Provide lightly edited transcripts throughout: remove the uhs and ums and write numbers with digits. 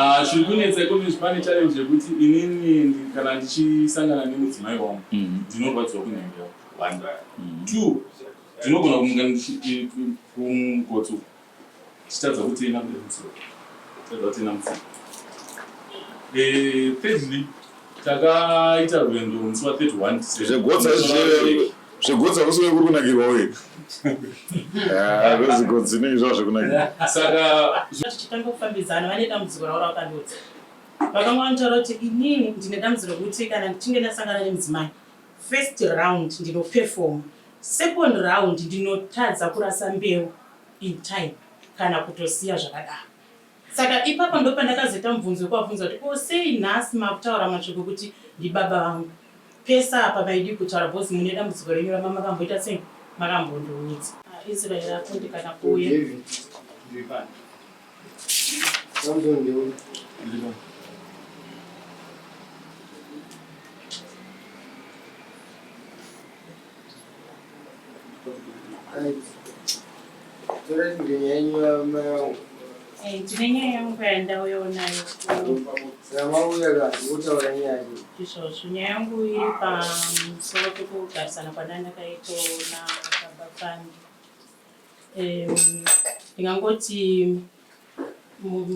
Ah, zviri kunetsa iko izvi pane challenge yekuti inini kana ndichisangana nemudzimai wangu ndinorwadziwa kunyange one two ndinogona kumuka kumugotso tichitadza kutena kuda mutsipa tadza kutena mutsipa eh, thirdly takaita rwendo musi wa 31 zvegotsa zvegotsa kusine kuri kunakirwa uye ah, zvegotsa inenge zvava zvekunakirwa saka tichitanga kufambidzana vane dambudziko ravo ravakandodza vakanga vanotaura kuti inini ndine dambudziko rekuti kana ndichinge ndasangana nemudzimai first round ndinoperforma second round ndinotadza kurasa mbeu in time kana kutosiya zvakadaro. Saka ipapo ndopandakazoita mubvunzo wekuvabvunza kuti ko sei nhasi makutaura mashoko ekuti ndibaba vangu? Pese apa maidii kutaura because mune dambudziko renyu ramakamboita sei makambondiudza. Israel akundikana kuuya. Ndine nyaya yangu yandauyawo nayo. Izvozvo nyaya yangu iri pamusoro pekugarisana kwandandakaitawo nababa Fani. Ndingangoti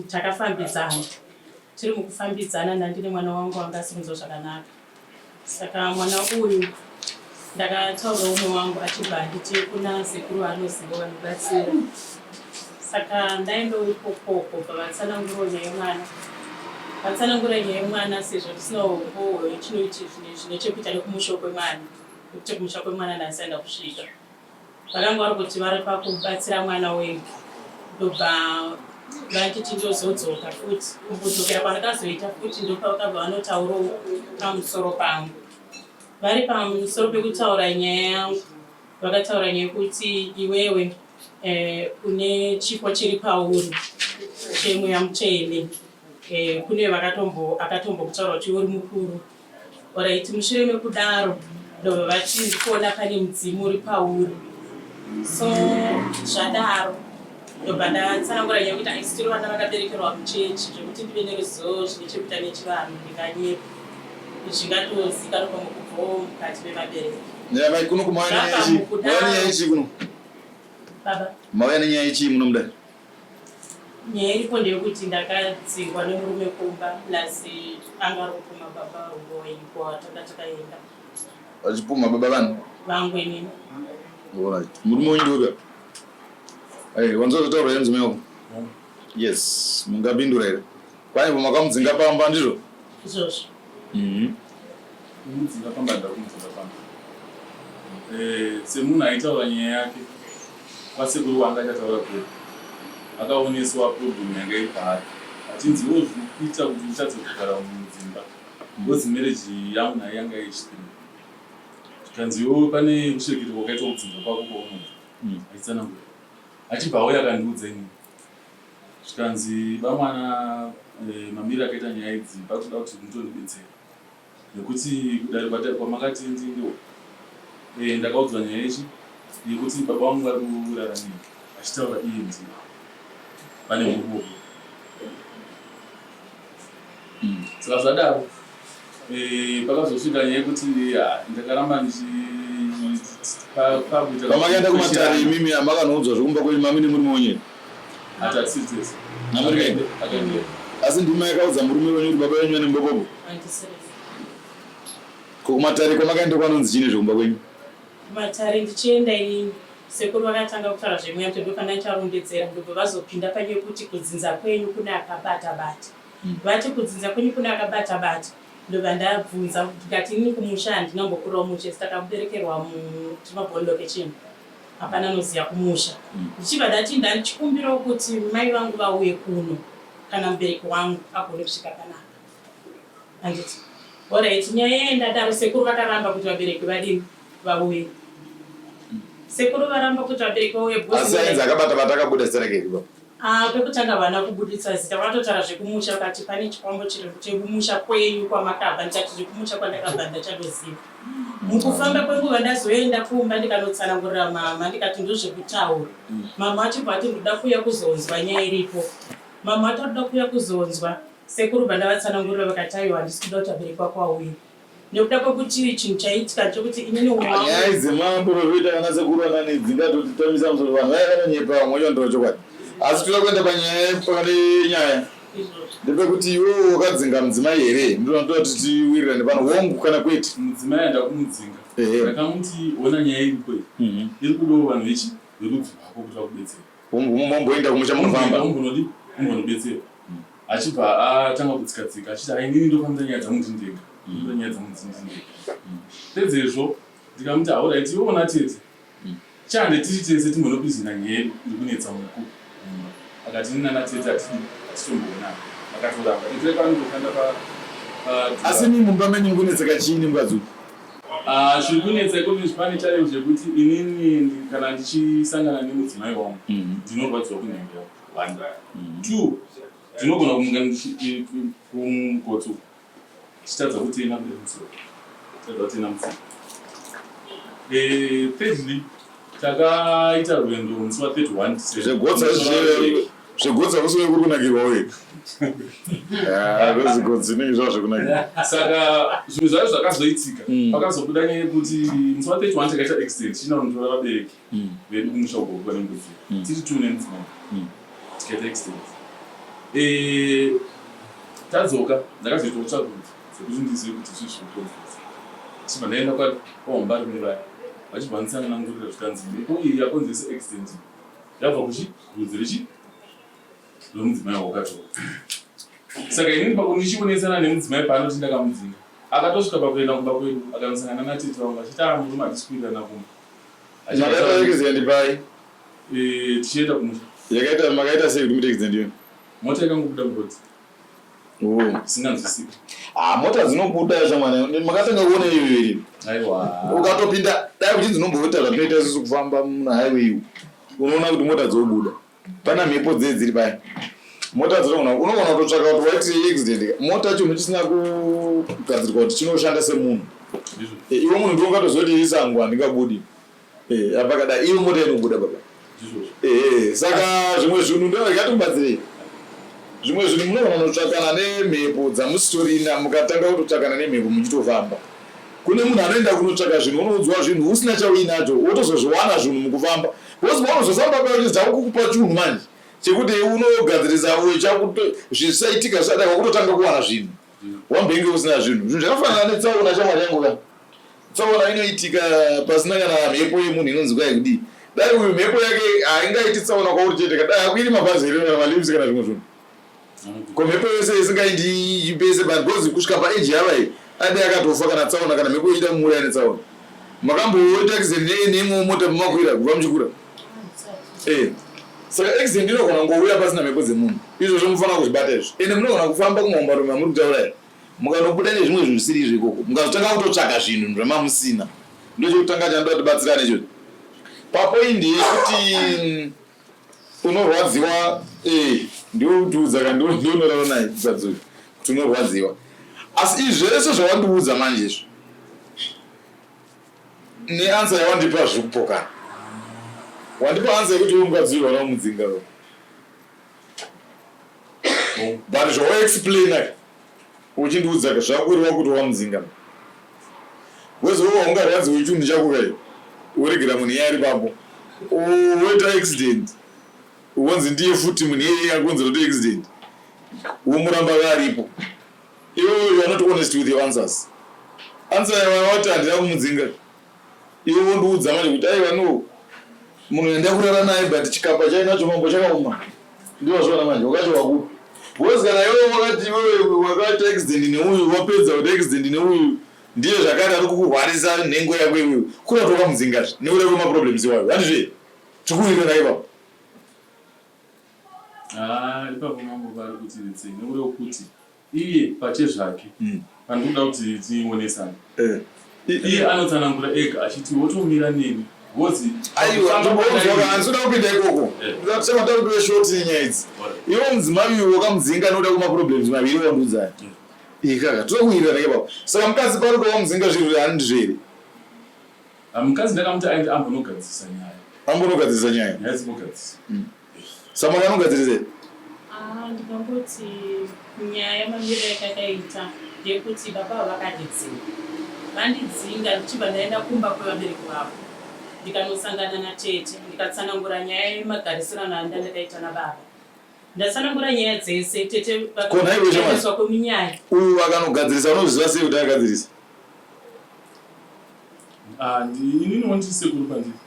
takafambidzana tiri mukufambidzana ndandine mwana wangu anga asiri kunzwa zvakanaka saka mwana uyu ndakataura umwe wangu achibva anditi kuna sekuru vanoziva vanobatsira saka ndaendawo ikokoko bva vatsanangurawo nyaya yemwana vatsanangura nyaya yemwana sezvo tisina umbowo chinoiti zvine chekuita nekumusha kwemwana nekuti kumusha kwemwana ndasaenda kusvika Vakanga vari kuti vari pakubatsira mwana wedu ndobva vanditi ndozodzoka futi. Mukudzokera kwandakazoita futi ndopavakabva vanotaurawo pamusoro pangu. Vari pamusoro pekutaura nyaya yangu vakataura nyaya yekuti iwewe eh, une chipo chiri pauri chemweya mutsvene eh, kune vakatombo akatombokutaura kuti uri mukuru Horaiti mushure mekudaro ndobva vati ndikuona pane mudzimu uri pauri so zvadaro ndobva ndatsanangura nyaya yekuti aisi tiri vana vakaberekerwa muchechi zvekuti ndive neruzivo zvine chekuita nechivanhu ndinganyepa zvingatozikanwa pamwe kubvawo mukati mevabereki. Nyaya kuno kumauya nenyaya yechii kuno? Baba. Mauya nenyaya yechii muno mudare? Nyaya iripo ndeyekuti ndakadzingwa nemurume kumba plus anga ari kupumha baba huroyi kwatanga takaenda. Vachipumha baba vani? Vangu inini. Alright. Murume wenyu ndiwe Hey, wanzwa zvataurwa here mudzimai wako? Yes, mungapindura here? Kwai makamudzinga pamba ndizvo? Izvozvo. Mhm. Kumudzinga pamba ndakumudzinga pamba. Eh, semunhu aitaura nyaya yake kwasekuru wanga achataura kwedu akaoneswa problem yanga iri paari achinzi iwo zvikuita kuti uchadze kugara mudzimba because marriage yangu naye yanga yechithree zvikanzi iwo pane kushereketwa kwakaitwa kudzinza kwako kwaunobva hmm. achitsanangura achibva auya akandiudza inini zvikanzi bamwana eh, mamiri akaita nyaya idzi pakuda kuti mutondibetsera Nekuti kudare kwamakati ndiendewo eh, ndakaudzwa nyaya yechi yekuti baba vangu vari kurara neni achitaura iye ndiye vane murume mm. Saka zvadaro eh, pakazosvika nyaya yekuti ah, ndakaramba ndichipakuita pamakaenda kumatare imimi amakanoudzwa zvekumba kwenyu mami nemurume wenyu Hatasiri tese. Namurume? Akaenda. Asi ndimi makaudza murume wenyu kuti baba venyu vane mubobobo? Handisiri. Ko kumatare kwamakaenda kwanonzi chii nezvekumba kwenyu? Kumatare ndichienda inini sekuru vakatanga kutaura zvemweya kuti ndopandacharondedzera ndobva vazopinda panyaya yekuti kudzinza kwenyu kune akabata bata. Vati kudzinza kwenyu kune akabata bata ndobva ndabvunza ndikati inini kumusha handina kumbokurawo mushe asi takaberekerwa muTimabhoni location. Hapana anoziva kumusha. Ndichibva ndati ndachikumbirawo kuti mai vangu vauye kuno kana mubereki wangu agone kusvika panapa. Handiti? Horaiti nyaya iye ndadaro sekuru vakaramba kuti vabereki vadini vauye. Sekuru varamba kuti vabereki vauye because Asi ainzi akabata bata akabuda zita rake here baba? Ah, pekutanga havana kubuditsa zita vakatotaura zvekumusha vakati pane chikwambo chiri chekumusha kwenyu kwamakabva ndikati zvekumusha kwandakabva ndachatoziva mukufamba kwenguva ndazoenda kumba ndikanotsanangurira mama ndikati ndozvekutaura mama achibva ati ndoda kuuya kuzonzwa nyaya iripo mama ati ndoda kuuya kuzonzwa. Sekuru bandavatsanangurira vakati aiwa handisi kuda kuti vabereki vako vauye nekuda kwekuti chinhu chaiitika chekuti inini ah, nyaya dzemaprofita kana sekuru anani dzingatotitamisa musoro vanhu vaya vanonyepa vamwe vacho vanotaura chokwadi asi toda kuenda panyaya pakane nyaya ndepekuti iwewe wakadzinga mudzimai here ndinotoda kuti tiwirirane pano hongu kana kwete mudzimai anda kumudzinga ndakamuti ona nyaya iripo iyi mhm. iri kudawo vanhu vechi verudzi rwako kuti vakubetsere Momboenda kumusha munofamba. Umbonodi umbonobetserwa. Achibva atanga kutsika tsika achiti hai inini ndofambira nyaya dzangu ndiri ndega. Ndofambira nyaya dzangu ndiri ndega. Pedzezvo ndikamuti alright iwe ona tete. Chande tiri tese timbonopizina nyaya yedu iri kunetsa muku mumba. Akati ini nana tete hatidi hatitomboonana. Akatoramba. Tete vake vanotoshanda pa pa Asi imi mumba menyu mukunetseka chii nemukadzi uyu? Ah, zviri kunetsa iko izvi pane challenge yekuti inini kana ndichisangana nemudzimai wangu ndinorwadziwa kunhembera one two ndinogona kumuka kumugotso ndichitadza kutena kuda musoro tadza kutena musoro eh, thirdly takaita rwendo musi wa 31 Zvegotsa zve Zvegotsa kusiwe kuri kunakirwa uye. Ah, rwezigotsi zvinenge zvava zvekunakirwa. Saka zvinhu zvacho zvakazoitika mm. pakazobuda nyaya yekuti musi wa 31 takaita accident tichienda kunotora vabereki mm. vedu kumusha uko kuva nembudzi mm. tiri two nemudzimai tikaita accident eh, tadzoka ndakazoitawo tsvakurudzo dzekuti ndizive kuti zvii zviri kukonzeresa tichibva ndaenda kwahombarume vaya vachibva vanditsanangurira zvikanzi mhepo iyi yakonzeresa accident Yabva kuchi rudzi rechi rwemudzimai wakatora. Saka inini pakundichionesana nemudzimai paanoti ndakamudzinga. Akatosvika pakuenda kumba kwedu akanosangana natete vangu achiti ah murume hatisi kuwirirana kumba. Makaita accident pai? Eh, tichienda kumusha. Yakaita makaita sei kuti muite accident iyoyo? Mota ikangobuda muroad. Oh. Singanzwisiki. Ah, mota dzinobuda shamwana. Makatanga kuona iyo here? Aiwa. Ukatopinda dai kuchinzi unomboita zvatinoita isusu kufamba muna highway uku. Unoona kuti mota dzobuda. Pana mhepo dzee dziri paya. Mota dzinogona unogona kutotsvaka kuti waiti accident. Mota chinhu chisina kugadzirwa kuti chinoshanda semunhu. Eh, iwe munhu ndiwe ungatozoti isango handingabudi. Eh, apa kada iyo mota inobuda baba. Eh, saka zvimwe zvinhu ndo ngatimubatsirei. Zvimwe zvinhu munogona kunotsvakana nemhepo dzamusitorina mukatanga kutotsvakana nemhepo muchitofamba. Kune munhu anoenda kunotsvaka zvinhu unoudzwa zvinhu usina chauinacho wotozozviwana zvinhu mukufamba. Because paunozofamba paya uchidza kukupa chinhu manje chekuti unogadzirisa uye chakuto zvisaitika zvisadai wakutotanga kuwana zvinhu. Wambenge usina zvinhu. Zvinhu zvakafanana netsaona shamwari yangu ka. Tsaona inoitika pasina kana mhepo yemunhu inonzi kwai kudii. Dai uyu mhepo yake haingaiti tsaona kwauri chete ka dai hakuiri mabhazi here kana malips kana zvimwe zvinhu. Ko mhepo yose isingaindi pese but because kusvika paage yava iyi adai akatofa kana tsaona kana mhepo ichida kumuuraya netsaona. Makamboita accident neimwe mota pamakwira kubva muchikura? Eh. Saka accident inogona kungouya pasina mhepo dzemunhu. Izvozvo munofanira kuzvibata izvo. Ende munogona kufamba kumahombarume amuri kutaura aya. Mukanobuda nezvimwe zvinhu zvisiri izvo ikoko. Mukazotanga kutotsvaga zvinhu zvamamusina. Ndochekutanga chandoda tibatsirane ichocho. Papoindi yekuti mm, unorwadziwa eh ndiwe utiudza ka ndiwe unorara naye mukadzi uyu kuti unorwadziwa. Asi izvi zvese zvawandiudza manje izvi neanswer yawandipa zviri kupokana. Wandipa answer yekuti iwe mukadzi uyu hauna kumudzinga wewe. But zvawaexplaina uchindiudza ka zvakureva kuti wamudzinga. Because wewe haungarwadziwe chinhu chako kai woregera munhu iye ari papo woita accident wonzi ndiye futi munhu iyeye akonzera kuti accident womuramba aripo. Iwe you are not honest with your answers. Answer yawati handina kumudzinga. Iwe wondiudza manje kuti aiwa no munhu enda kurara naye but chikapa chainacho mambo chakaoma. Ndiwo zviona manje wakacho wakupi. Because kana iwe wakati iwewe wakaita accident neuyu wapedza kuti accident neuyu ndiye zvakare ari kukurwarisa nhengo yako iwewe. Kura kuti wakamudzingazve nekuda kwemaproblems iwayo. Handizve? Tikuwirirana ipapo. Ah, ipapo mambo vari kuti netsei nekuda kwekuti iye pachezvake mm. pandikuda kuti tionesane eh. iye anotsanangura ega achiti wotomira neni wozi aiwa ndinoda kupinda ikoko eh. saka kuti short nyaya idzi iwe mudzimai uyu wakamudzinga nokuda kwemaproblems maviri wandiudzaya mm. ikaka toda kuwirirana ipapo saka mukadzi pari kuti wamudzinga zviri handizvo here Ah, mukadzi ndakamuti aende ambonogadzirisa nyaya. Ambonogadzirisa nyaya. Nyaya dzinogadzirisa. Mm. Saka makanogadzirisa here? Ah, Ah, ndingangoti nyaya mamiriro yakakaita ndeyekuti baba ava vakandidzinga. Vandidzinga ndichibva ndaenda kumba kwevabereki vavo ndikanosangana natete ndikatsanangura nyaya yemagarisirano andandakaita nababa. Ndatsanangura nyaya dzese tete Ko nhaiwe shamwari? vakaendeswa kwemunyaya. Uyu akanogadzirisa unozviziva sei kuti akagadzirisa? Ah, inini wanditi sekuru pandiri.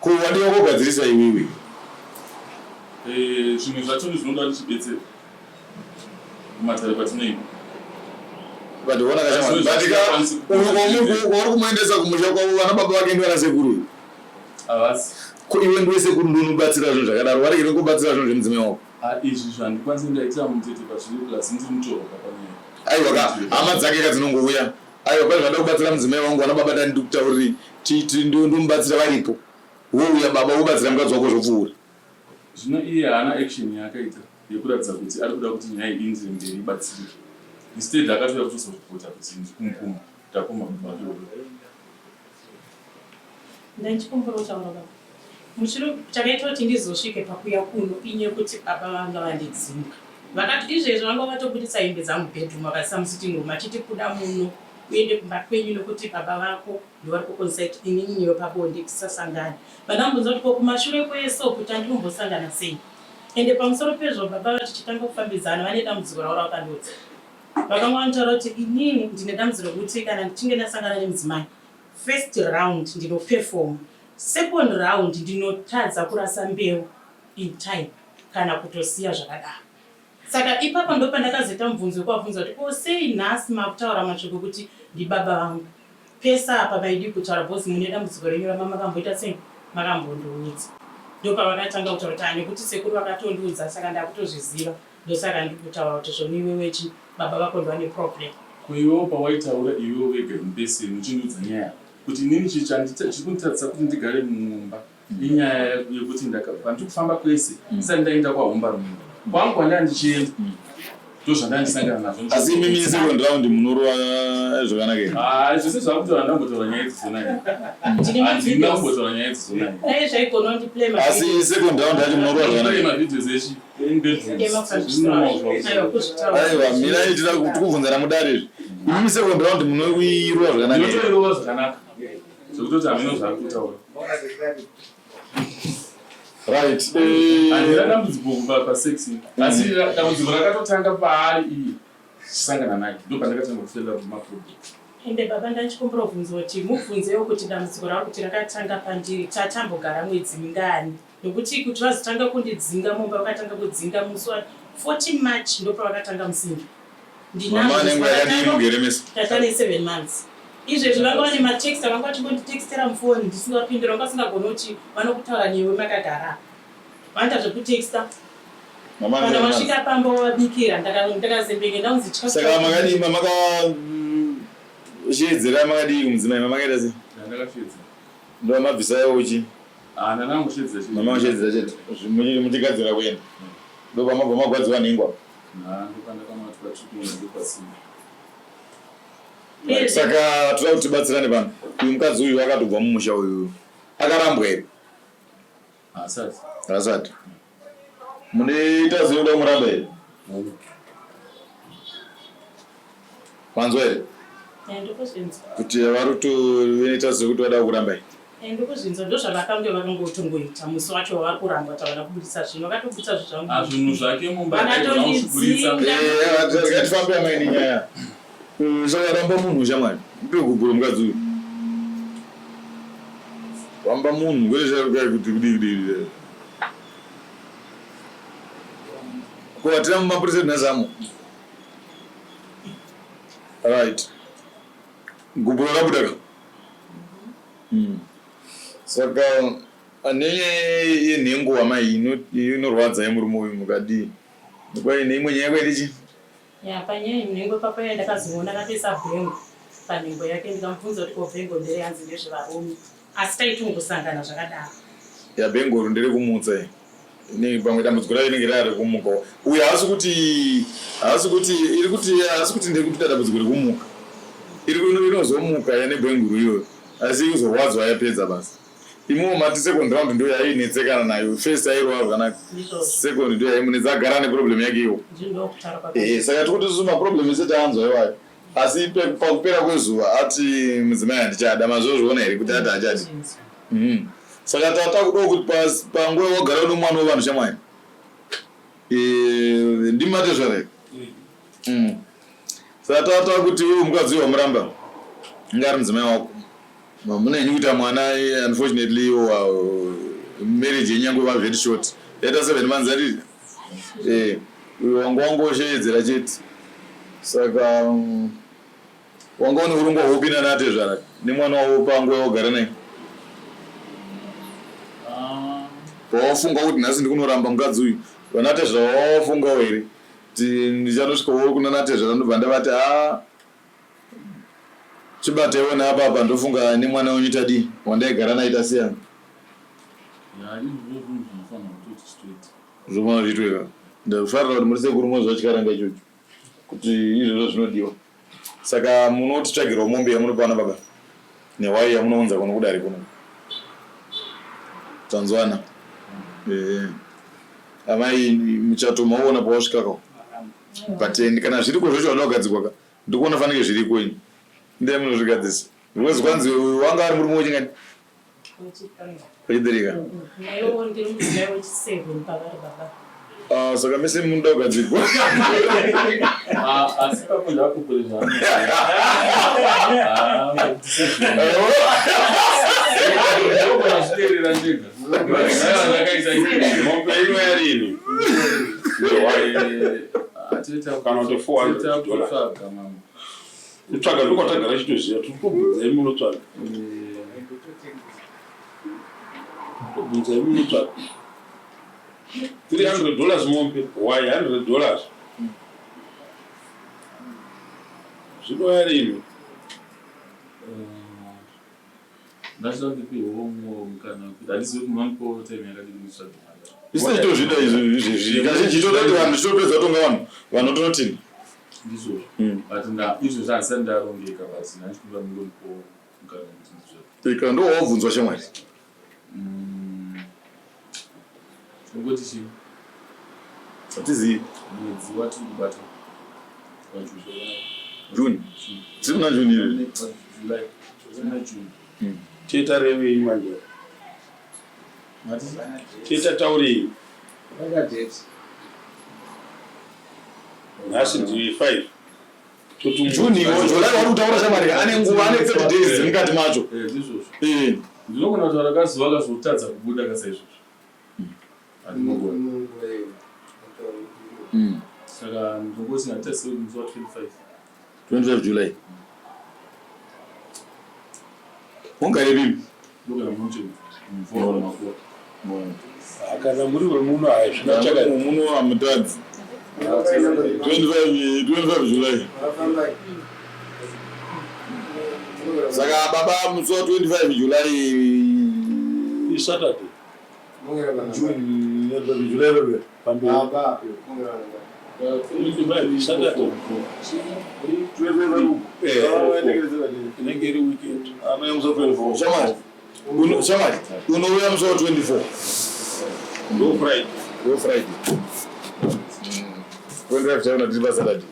Ko wadiwa kogadzirisa iwewe? Eh, zvimwe zvacho ndizvinoda kuti chibetsere kumatare kwatinoenda. But ona kashamwari, but ka uyu wauri kumuendesa kumusha kwavo vana baba vake ndivana sekuru. Havasi. Ko iwe ndiwe sekuru ndonobatsira zvinhu zvakadaro, waregere kubatsira zvinhu zvemudzimai wako. Ah, izvi zvandikwanisa ndaitira mutete pazviri plus ndiri mutorwa panyaya. Aiwa ka hama dzake ka dzinongouya. Aiwa pane zvandada kubatsira mudzimai wangu vana baba dani ndikutauriri ndomubatsira varipo. Wouya baba wobatsira mukadzi wako zvopfuura. Zvino iye haana action yaakaita yekuratidza kuti ari kuda kuti nyaya iyi iendere mberi ibatsirike. Instead akatouya kutozoripota kuti ndikumupumha, ndapumha baba vake uyu. Ndaichikumbira kutaura baba. Mushure chakaita kuti ndizosvike pakuya kuno inyaya yekuti baba vanga vandidzinga. Vakati izvezvi vanga vatobudisa hembe dzangu bedroom vakaisa musitting room vachiti kuda muno uende kumba kwenyu nekuti baba vako ndivo vari kukonzesa kuti inini newe pabonde tisasangane. Vandambonzwa kuti ko kumashure kwese uku tandinombosangana sei? Ende pamusoro pezvo baba tichitanga kufambidzana vane dambudziko ravo ravakandiudza. Vakanga vanitaura kuti inini ndine dambudziko rekuti kana ndichinge ndasangana nemudzimai first round ndinoperforma Second round ndinotadza kurasa mbeu in time kana kutosiya zvakadaro. Saka ipapo ndopandakazoita mubvunzo wekuvabvunza kuti ko sei nhasi makutaura mashoko ekuti ndibaba vangu. Pese apa maidii kutaura because mune dambudziko renyu ramakamboita sei makambondiudza. Ndopavakatanga kutaura kuti ah nekuti sekuru vakatondiudza saka ndakutozviziva ndosaka ndiri kutaura kuti zvoni iwewe chi baba vako ndovane problem. Ko iwewo pawaitaura iwewe wega in person uchindiudza nyaya yako kuti inini chii chiri kunditadzisa kuti ndigare mumba inyaya yekuti pandiri kufamba kwese ndisati ndaenda kwahombarume kwangu kwandanga ndichienda ndozvandandisangana nazvo. Asi imimi second round munorova zvakanaka here? Ah, zvese zvakutaura ndambotaura nyaya idzi zona iyi. Handina kumbotaura nyaya idzi zona iyi. Dai zvaigona kundiplay Asi second round yacho munorova zvakanaka. Mavideos echi Aiwa, mirai tida tikubvunzana mudare izvi. Imimi second round munoirova zvakanaka. Ndinotoirova zvakanaka. Zvekutoti hameno zvaari kutaura. Right. Handina dambudziko pasex. Asi dambudziko rakatotanga paari iye tichisangana naye. Ndopandakatanga kufela maproblem. Ende baba ndachikumbira kubvunza kuti mubvunzewo kuti dambudziko ravo kuti rakatanga pandiri tatambogara mwedzi mingani. Nokuti kuti vazotanga kundidzinga mumba vakatanga kudzinga musi wa 14 March ndopavakatanga musimbi. Mama nenguva yakadii mugere mese? Tatane 7 months. Izvezvi vanga vane matext avanga vachingonditextera mufoni ndisingavapindura vanga vasingagoni kuti vanokutaura newe makagara. Vanoita zvekutexta. Mama Kana wasvika pamba wavabikira ndakazembenge ndaunzi chikafu. Saka makadii mamaka sheedzera makadii kumudzimai mamakaita sei? Ndakasheedzera. Ndomabvisa uchi. Ah, nana angoshedzera chete. Mama angoshedzera chete. Muchigadzira kuenda. Ndopamabva magwadziwa nhengo apa. Ah, ndopandakamatwa chikunda ndopasina. Saka toda kuti tibatsirane pano. Uyu mukadzi uyu akatobva mumusha uyu. Akarambwa here? Haasati. Haasati. Munoita sei kuda kumuramba here? Manzwa here? Ndikuzvinzwa. Kuti vari kutoita sekuti vada kuramba here? Ndikuzvinzwa ndozvavakange vakangotongoita musi wacho wavari kurambwa tavana kubudisa zvinhu vakatobudisa zvinhu zvangu. Ah, zvinhu zvake mumba Vakatondidzinga. Ngatifambe amai nenyaya. Saka ramba munhu shamwari. Mupe guguro mukadzi uyu. Ramba munhu kwete charukai kuti kudii kudii. Ko hatina mumapurisa nhasi Right. Gupuro rabuda ka? Saka nenyaya yenhengo amai inorwadza yemurume uyu mukadii? Kwai neimwe nyaya kwai ndichi? Ya panyaya yenhengo ipapo ya ndakazoona akatoisa bhengo panhengo yake ndikamubvunza kuti ko bhengo ndere hanzi ndezvevarume asi taitongosangana zvakadaro. Ya bhengoro nderekumutsa iri. Inenge pamwe dambudziko rayo rinenge rari kumuka. Uyu haasi kuti haasi kuti iri kuti haasi kuti ndekuti dambudziko rekumuka. Iri inozomuka yane bhenguru iyoyo asi ikuzorwadzwa yapedza basa. Imuwo mati second round ndo yainetsekana nayo. First airova zvakanaka. Second ndo yaimunetsa agara neproblem yake iwo. Eh, saka tikuti isu maproblem ese taanzwa iwayo. Asi pakupera kwezuva ati mudzimai handichada mazozviona here kuti ati hachadi. Mm. Saka tatakudawo kuti panguva wagara nomwana wevanhu shamwari. Eh, ndimi matezvara here? Mm. Saka tata kuti iwe mukadzi uyu wamuramba inga ari mudzimai wako. Mune henyu kuita mwana eh, unfortunately uh, marriage yenyu yangova very short. Yaita 7 months yati eh uyu wanga wangosheedzera chete. Saka um, wanga une urongwa hupi nanatezvara nemwana wavo panguva yawagara naye? Ah. Pawafunga kuti nhasi ndikunoramba mukadzi uyu vanatezvara wawafungawo here? Ndichanosvikawo kuna natezvara ndobva ndavati haa chibataiwo neapa apa ndofunga nemwana wenyu tadii wandaigara naye tasiyana. Zvofanira kuitweka. Ndafarira kuti muri sekuru moziva chikaranga ichocho kuti izvozvo zvinodiwa. Saka munotitsvagirawo mombe yamunopa vana baba nehwai yamunounza kuno kudare kuno. Tanzwana. Eh. Amai muchato mauona pawasvika ka. But eh, kana zviriko zvacho vanoda kugadzikwa ka. Ndikuona fanike zviriko ini. Ndiye munozvigadzisa. Because kwanzi wanga ari murume wechingani? Wechidhirika. Ah, saka mese munoda kugadzirwa. Ah, asi papo ndakupure zvaano. Ah, ndozviterera ndega. Mombe ino yarini? Kana kuti 400 dollars. Kutsvaga ndokwatagara chitoziva tiri kutobvunza imi munotsvaga. Tobvunza imi munotsvaga. 300 dollars mombe, why 100 dollars? Zvinouya rini? Ndachida kuti piwo mukana wekuti handizivi kuti munondipawo time yakadii kuti nditsvage mari. Isu tichitozvida izvi izvezvi. Kazhinji toda kuti vanhu tichitopedza kutonga vanhu vanotonotini. Ndizvozvo. But nda izvozvo handisati ndarongeka but ndachikumbira mungondipawo mukana wekuti nditsvage. Ika ndo wabvunzwa shamwari. Tinongoti chii? Hatizivi. Mwedzi watiri kubata waJuly. June. Tiri muna June iri. July. Tiri muna June. Teta revei manje? Mati? Teta taurei? Nhasi ndi 5. June iwo July wari kutaura shamwari ane nguva ane 30 days dziri mukati macho. Eh, ndizvozvo. Eh. Ndinogona kutaura kazuva kazotadza kubuda kasaizvozvo. Handinogona. Saka ndongoti ngatitasei musi wa 25. 25 July. Ungare vipi? Ndogara munochema. Mvura makuwa. Kana muri wemuno hazvina chaka. Muno hamutadzi. 25 25 July. Saka baba musi wa 25 July Isaturday. June July bebe. Pamberi. Saturday. Inenge iri weekend. Shamwari. Shamwari, unouya musi wa 24. Ndo Friday. Ndo Friday. 25 chaona tiri pa Saturday.